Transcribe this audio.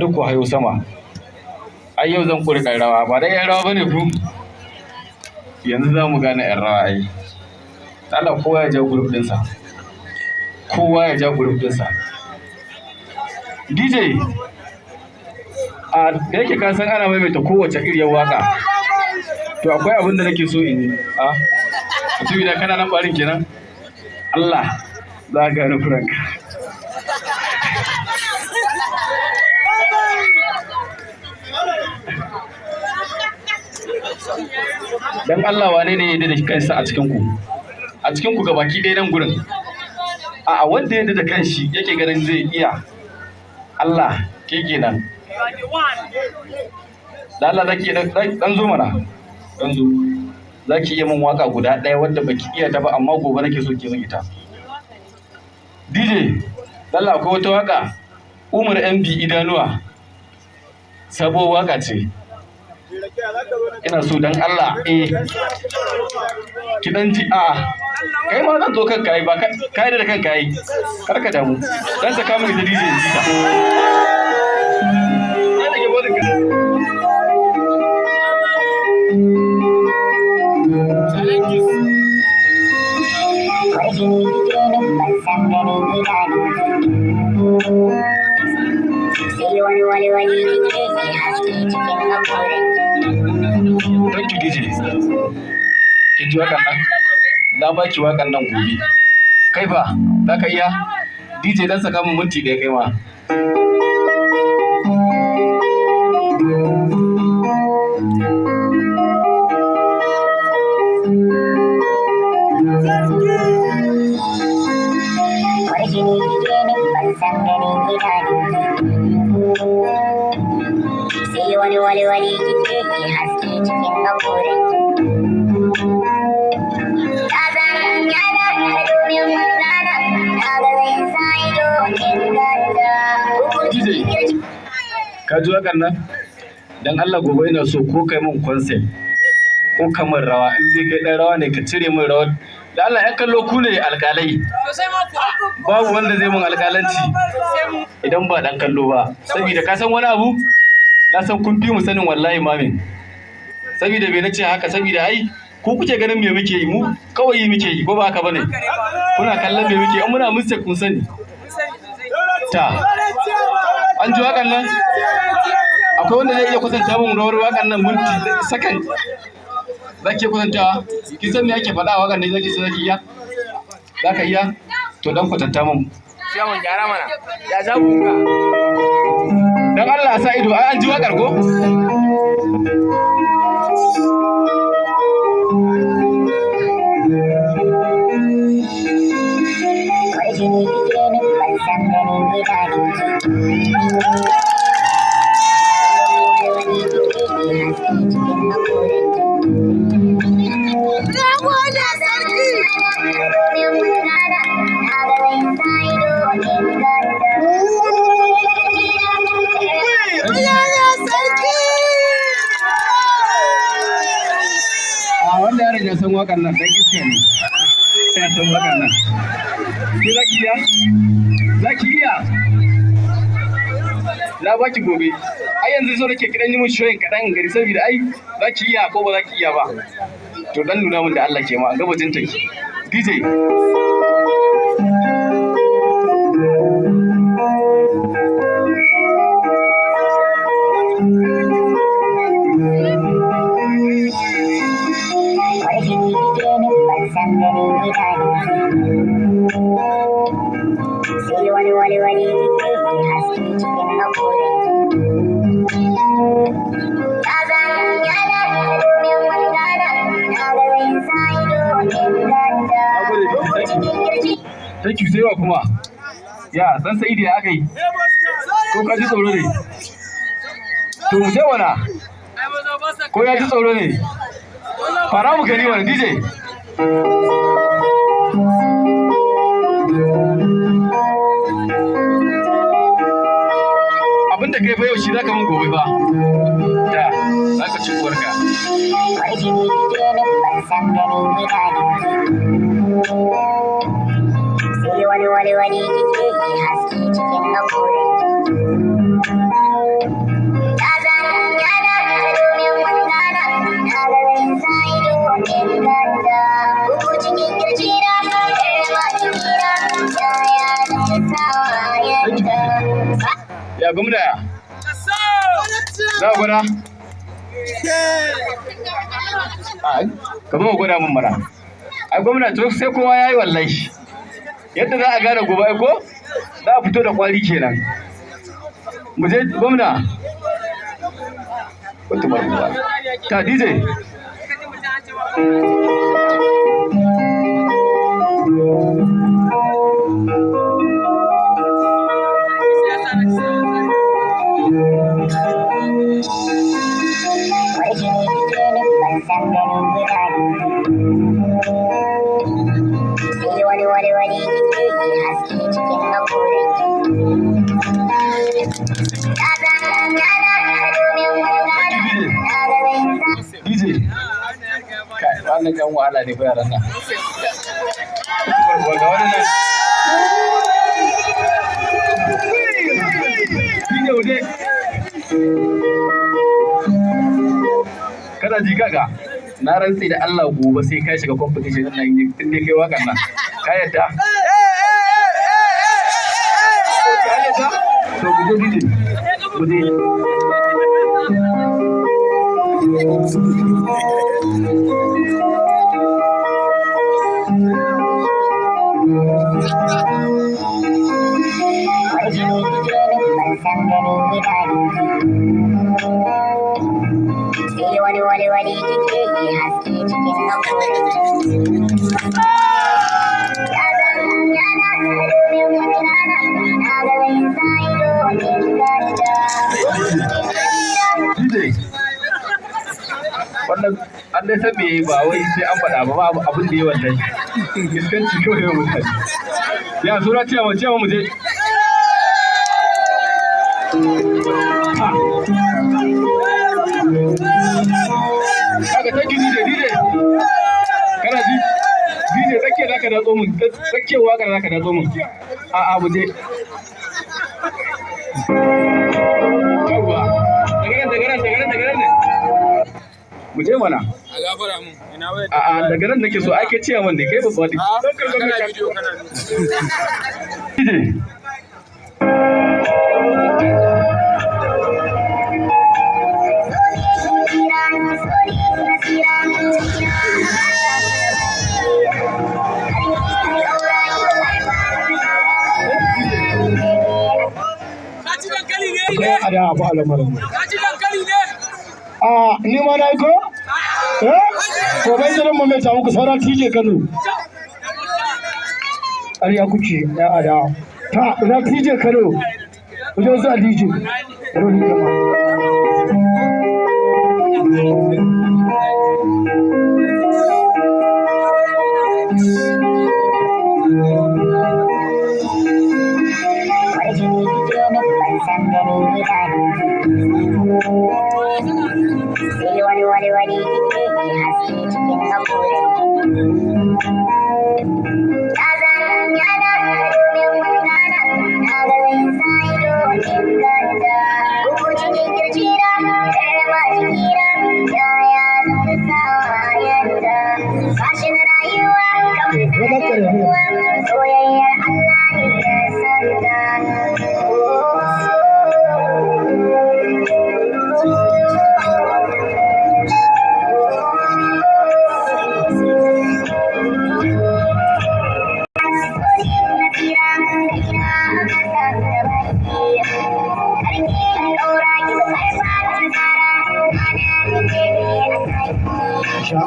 Duk ku hayo sama. Ai yau zan kuri ɗan rawa, ba dai 'yan rawa bane ku. Yanzu za mu gane 'yan rawa ai. Allah, kowa ya ja group ɗinsa. Kowa ya ja group ɗinsa. DJ, a da yake ka san ana maimaita kowace iriyar waka. To akwai abin da nake so in yi. A mutumi da kana nan barin kenan. Allah za ka gane kuranka. Dan Allah, wane ne ya yarda da kansa a cikin ku? A cikin ku gabaki ɗaya nan gurin. A'a, wanda ya yarda da kanshi yake ganin zai iya. Allah, ke kenan. Da Allah zaki dan dan zo mana. Dan zo. Zaki iya min waka guda ɗaya wadda baki iya ta ba, amma gobe nake so ki min ita. DJ, Allah, akwai wata waka Umar MB Idanuwa. Sabuwar waka ce. Ina so dan Allah, eh, ki dan ji. A kai ma zan zo kanka ai, ba kai da kanka ai. Kar ka damu. Dan saka min ita, DJ, in ji ta. Ai da ke bodin ka. Challenges. Kwarjini kike min, ban san ganin idanunki. Sai wani wani wani kike yi, haske cikin haƙoranki. Thank you, DJ. Kin ji wakan nan? Na baki wakan nan gobe. Kai fa, za ka iya? DJ, dan saka min minti 1 kai ma. Kwarjini kike min, ban san ganin idanunki. Sai wani wani wani kike yi, haske cikin haƙoranki. Ya zan yana domin rana, na ga zai sa ido in ganta. DJ, ka ji wakan nan? Dan Allah gobe ina so ko kai min concert ko kamar rawa, in dai kai dan rawa ne, ka cire min rawar. Da Allah, yan kallo, ku ne alƙalai. Sosai ma kuwa. Babu wanda zai min alƙalanci Sai mu. idan ba dan kallo ba. Saboda ka san wani abu? Na san kun fi mu sanin, wallahi mamin. Saboda me nace haka? Saboda ai ku kuke ganin me muke yi, mu kawai yi muke yi, ko ba haka bane? Kuna kallon me muke, in muna mistake kun sani. Mun sani sosai. Ta. An ji wakan nan? Akwai wanda zai iya kwatanta min rawar wakan nan minti sakan? Za ki iya kwatantawa? Kin san me ake faɗa a wakan ne? Zaki san, zaki iya? Za ka iya? To dan kwatanta min. Ciyaman, gyara mana. Ya ja buka. Dan Allah a sa ido, ai an ji wakar ko? Kwarjini kike min, ban san ganin idanunki. Wani kike yi, haske cikin haƙoranki. Na gode, sarki. Domin rana, na ga zai sa ido in ganta. Yana sarki. A wanda yaron ya san wakan nan dan iska ne. Ya san wakan nan. Ki za ki iya? Za ki iya? Na baki gobe. Ai yanzu so nake kidan yi mun shoyin kaɗan in gari, saboda ai za ki iya ko ba za ki iya ba. To dan nuna mun da Allah ke ma, ga bajin take. DJ. Kwarjini kike min, ban san ganin idanunki. Sai wani wani wani kike yi, haske cikin haƙoranki. Ya zan yana domin wani rana, na ga zai sa ido in ganta. Na gode, DJ. Thank you. Cikin kirji. Thank you. Sai wa kuma? Ya dan Saidi, ya aka yi? Ko ka ji tsoro ne? To mu je wana. Ai maza ba sa. Ko ya ji tsoro ne? Fara mu gani wani, DJ. Abin da kai fa yau shi zaka mun gobe fa. Da zaka ci uwarka. Kwarjini kike min, ban san ganin idanunki. Sai wani wani wani kike yi, haske cikin haƙoranki. Gwamna, ya za a gwada? Ai, ka zo gwada min mana. Ai gwamna, to sai kowa yayi wallahi. Yadda za a gane gobe ai ko? Za a fito da kwari kenan. Mu je, gwamna. Wata ba. Ta DJ. Kwarjini kike min, ban san ganin idanunki. Sai wani wani wani kike yi, haske cikin hakoranki. Na zan yana domin mun gana, na ga zai sa DJ. Kai, wannan yan wahala ne fa yaran nan. Ga wannan nan. DJ, waje. Kana ji kaga? Na rantse da Allah gobe sai ka shiga competition din nan in dai kai wakan nan. Ka yadda? Ka yadda? To ku je, DJ. Ku je. Kwarjini kike min, ban san ganin idanunki. Sai wani wani wani kike yi, haske cikin hakoranki. Ya zan yana domin mun gana, na ga zai sa ido in ganta. DJ. Wannan an dai san me ba wai sai an faɗa ba, babu abin da ya wallahi. Iskanci kawai yau mutane. Ya sura ciyama, ciyama, mu je. Ah. Kaga, thank you, DJ, DJ. Kana ji? DJ, tsakiya zaka datso mun, tsakiyar waƙar zaka datso mun. A'a, mu je. Yawwa. Daga nan, daga nan, daga nan, daga nan ne. Mu je mana. A gafara mun. Ina wai. A'a, daga nan nake so, ai kai ciyaman ne, kai babba ne. Kana bidiyo, kana bidiyo. DJ. Ka ci dankali ne? Kai a da ba al'amarin. Ka ci dankali ne? A ni ma na yi ko? Eh? To bai zaran mu mai ta muku sauran TJ Kano. Ƙarya kuke ya adawa. Ta ina TJ Kano. Ku je zuwa DJ. Kano ni kama. Kwarjini kike min, ban san ganin idanunki. Sai wani wani wani kike yi, haske cikin hakoranki. Ya zan yana domin mun gana, na ga zai sa ido in ganta. Bugu cikin kirjina, karrama jikina, yaya zan sa yanta. Fashin rayuwa kamar ruwa, soyayyar Allah ne ya santa. Sha.